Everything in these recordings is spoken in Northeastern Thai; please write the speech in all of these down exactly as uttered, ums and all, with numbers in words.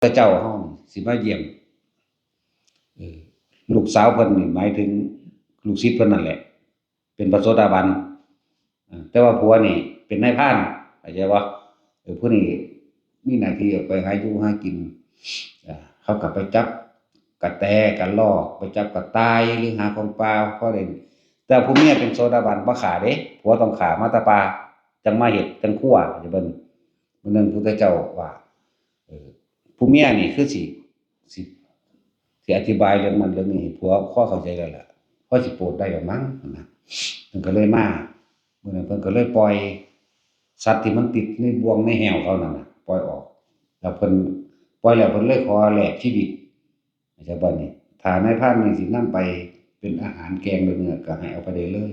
พระเจ้าเฮานี่สิมาเยี่ยม เออ ลูกสาวเพิ่นนี่หมายถึงลูกศิษย์เพิ่นนั่นแหละ เป็นพระโสดาบัน เออ แต่ว่าผัวนี่เป็นนายพราน เข้าใจบ่ เออ ผู้นี้มีหน้าที่ออกไปหาอยู่หากิน เออ เขาก็ไปจับกระแตกระรอก ไปจับกระต่ายหรือหาของป่า พอได้ แต่ผู้เมียเป็นโสดาบันบ่ฆ่าเด้ ผัวต้องฆ่ามาแต่ป่า จั่งมาเฮ็ด จั่งครัว เข้าใจบ่ มื้อหนึ่งพุทธเจ้าว่า เออ ผู้เมียนี่คือสิ สิ สิอธิบายเรื่องนั้นเรื่องนี้ให้ผัวพอเข้าใจแล้วล่ะ พอสิโปรดได้แล้วมั้งนะ เพิ่นก็เลยมา มื้อนั้นเพิ่นก็เลยปล่อยสัตว์ที่มันติดในบ่วงในแหวเขานั่นน่ะ ปล่อยออก แล้วเพิ่นปล่อยแล้วเพิ่นเลยขอแลกชีวิต เข้าใจบ่นี่ ถ้านายพรานนี่สินำไปเป็นอาหารแกงหรือเนื้อก็ให้เอาไปได้เลย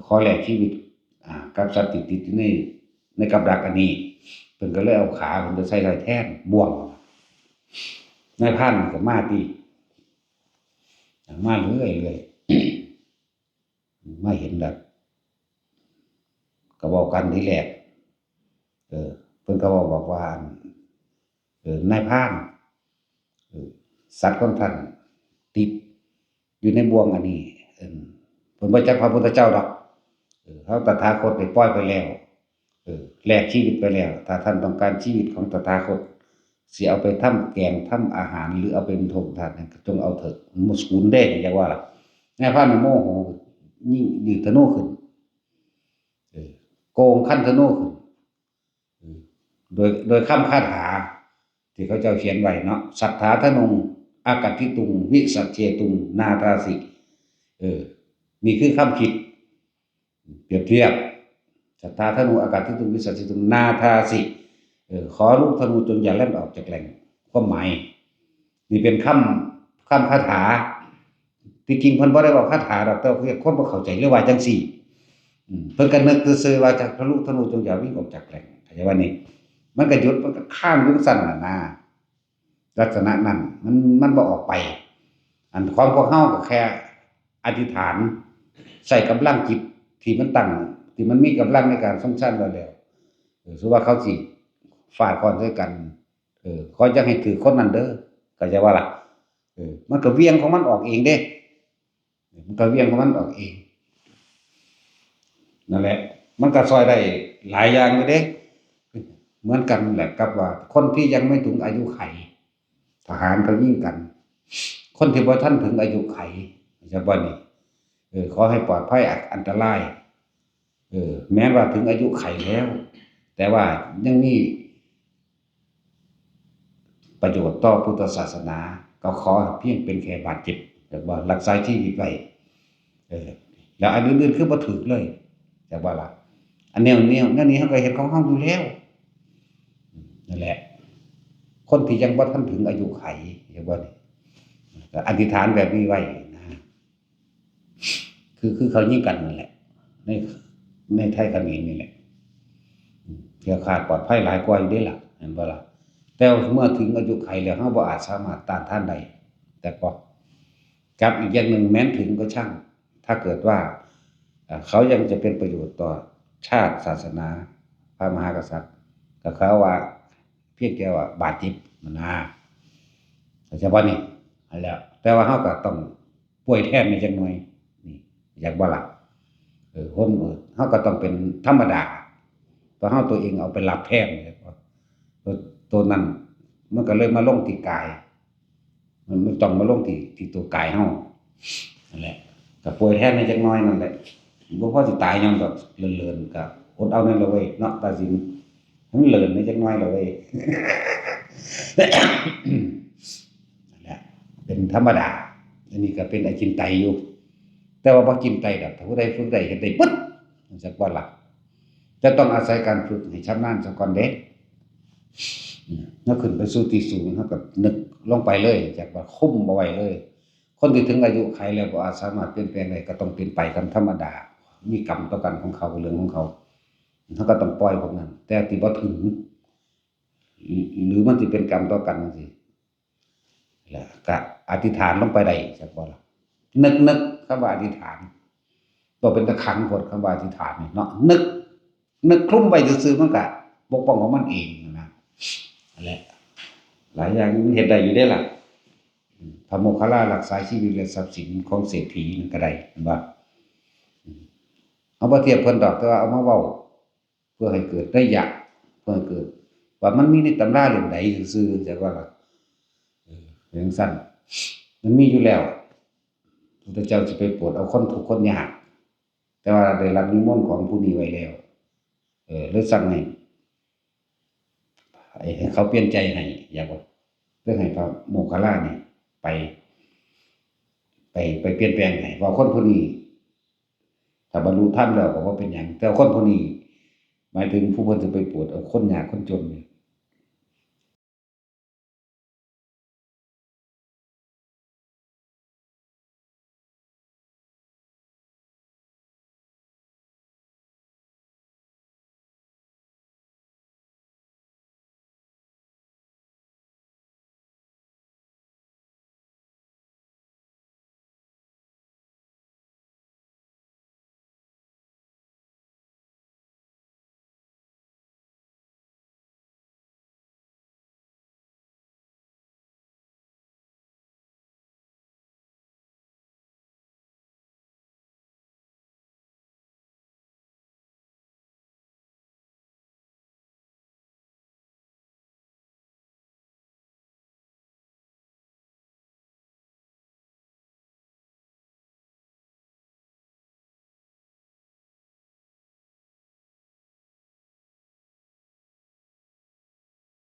ขอแลกชีวิต อ่า กับสัตว์ที่ติดอยู่ใน ในกับดักอันนี้ เพิ่นก็เลยเอาขาเพิ่นไปใส่ไว้แทนบ่วง นายพรานก็มาติ มาเรื่อยๆ มาเห็นแล้ว ก็เว้ากันทีแรก เออ เพิ่นก็เว้าบอกว่า เออ นายพราน เออ สัตว์ของท่านติดอยู่ในบ่วงอันนี้ เออ เพิ่นบ่จักพระพุทธเจ้าดอก เออ เฮาตถาคตได้ปล่อยไปแล้ว เออ แลกชีวิตไปแล้ว ถ้าท่านต้องการชีวิตของตถาคต สิเอาไปทำแกงทำอาหาร หรือเอาไปเป็นโทษทานนั่นก็จงเอาเถอะ มันบ่สูญเด้ จั่งว่าล่ะ นายพรานโมโห ยิ่งยืดธนูขึ้น เออ โกงคันธนูขึ้น เออ โดย โดยคำคาถาที่เขาเจ้าเขียนไว้เนาะ สัตถาธนุง อากาติตุง วิสัชเชตุง นาทาสิ เออ นี่คือคำคิด เปรียบเทียบ สัตถาธนุง อากาติตุง วิสัชเชตุง นาทาสิ เออ ขอลูกธนูจงอย่าแล่นออกจากแหล่ง ความหมาย นี่เป็นคำ คำคาถา ที่จริงเพิ่นบ่ได้เว้าคาถาดอก แต่ว่าคนบ่เข้าใจเลยว่าจั่งซี้ อืม เพิ่นก็นึกซื่อๆว่าจะ พระลูกธนูจงอย่าวิ่งออกจากแหล่ง เข้าใจว่านี่ มันก็หยุด มันก็ค้างอยู่จั่งซั่นน่ะนะ ลักษณะนั้น มัน มันบ่ออกไป อันของพวกเฮาก็แค่อธิษฐาน ใช้กำลังจิตที่มันตั้ง ที่มันมีกำลังในการทรงฌานแล้วแล้ว เออ สมมุติว่าเขาสิฟาดค้อนใส่กัน เออ ขออย่าให้ถืกคนนั้นเด้อ เข้าใจบ่ล่ะ เออ มันก็เหวี่ยงของมันออกเองเด้ มันก็เหวี่ยงของมันออกเอง นั่นแหละ มันก็ซ่อยได้หลายอย่างอยู่เด้ เหมือนกันแหละกับว่าคนที่ยังไม่ถึงอายุไข ทหารเขายิงกัน คนที่บ่ทันถึงอายุไข เข้าใจบ่นี่ เออ ขอให้ปลอดภัยอันตราย เออ แม้ว่าถึงอายุไขแล้ว แต่ว่ายังมีประโยชน์ต่อพุทธศาสนา ก็ขอเพียงเป็นแค่บาดเจ็บ แต่ว่ารักษาชีวิตไว้ เออ แล้วอันอื่นๆคือบ่ถืกเลย แต่ว่าล่ะ อันแนว แนว แนวนี้เฮาก็เฮ็ดของเฮาอยู่แล้ว นั่นแหละ คนที่ยังบ่ทันถึงอายุไข เห็นบ่นี่ ก็อธิษฐานแบบนี้ไว้นะ คือ คือเขายิงกันนั่นแหละ ใน ในไทยเขมรนี่แหละ แคล้วคลาดปลอดภัยหลายกว่าอยู่เด้ล่ะ เห็นบ่ล่ะ แต่เมื่อถึงอายุไขแล้ว เราบ่อาจสามารถต้านทานได้ แต่ก็ กับอีกอย่างหนึ่ง แม้นถึงก็ช่าง ถ้าเกิดว่า เอ่อ เขายังจะเป็นประโยชน์ต่อชาติศาสนา พระมหากษัตริย์ ก็เขาว่าเพียงแค่ว่าบาดเจ็บนะ เข้าใจบ่นี่ อันแล้ว แต่ว่าเราก็ต้องป่วยแทนในจักหน่อย นี่ อยากบ่ล่ะ เออ คน เออ เราก็ต้องเป็นธรรมดา เพราะเราตัวเองเอาไปรับแทน ตัว ตัวนั้น มันก็เลยมาลงที่กาย มัน มันต้องมาลงที่ ที่ตัวกายเรา นั่นแหละ ก็ป่วยแทนในจักหน่อยนั่นแหละ บ่พอสิตายย้อนแบบเลินๆ ก็อดเอานั่นละเว้ยเนาะ ตาสิน มันเลินในจักหน่อยละเว้ย นั่นแหละ เป็นธรรมดา อันนี้ก็เป็นอจินไตยอยู่ แต่ว่าบ่จินไตยดอก ถ้าผู้ใดฝึกได้เฮ็ดได้เบิด จักบ่ล่ะ จะต้องอาศัยการฝึกให้ชำนาญซะก่อนเด้ อืม แล้วขึ้นไปสู่ที่สูง เราก็นึกลงไปเลย จักว่าคุมเอาไว้เลย คนที่ถึงอายุไขแล้วบ่อาจสามารถเปลี่ยนแปลงได้ ก็ต้องเป็นไปตามธรรมดา มีกรรมต่อกันของเขา เรื่องของเขา เราก็ต้องปล่อยพวกนั้น แต่ที่บ่ถึง หรือมันสิเป็นกรรมต่อกันจั่งซี้ แล้วก็อธิษฐานลงไปได้ จักบ่ล่ะ นึก นึกคำว่าอธิษฐาน ตัวเป็นตะขังโพดคำว่าอธิษฐานนี่เนาะ นึก นึกคลุมไว้ซื่อๆ มันก็ปกป้องของมันเองนะ นั่นแหละ หลายอย่างมันเฮ็ดได้อยู่เด้ล่ะ อืม พระโมคคัลลารักษาชีวิตและทรัพย์สินของเศรษฐีนั่นก็ได้ เห็นบ่ อืม เอาบ่เทียบเพิ่นดอก แต่ว่าเอามาเว้า เพื่อให้เกิดนัยยะ เพื่อให้เกิด ว่ามันมีในตำราเล่มใดซื่อๆ จักว่าล่ะ เออ จั่งซั้น มันมีอยู่แล้ว พระพุทธเจ้าสิไปโปรดเอาคนทุกข์คนยาก แต่ว่าได้รับนิมนต์ของผู้นี้ไว้แล้ว เออ เลยสั่งให้ ให้เขาเปลี่ยนใจให้ อยากว่า เรื่องให้พระโมคคัลลานี่ไป ไป ไปเปลี่ยนแปลงให้ เพราะคนผู้นี้ ถ้าบรรลุธรรมแล้วก็บ่เป็นหยัง แต่คนผู้นี้ หมายถึงผู้เพิ่นสิไปโปรดเอาคนยากคนจนนี่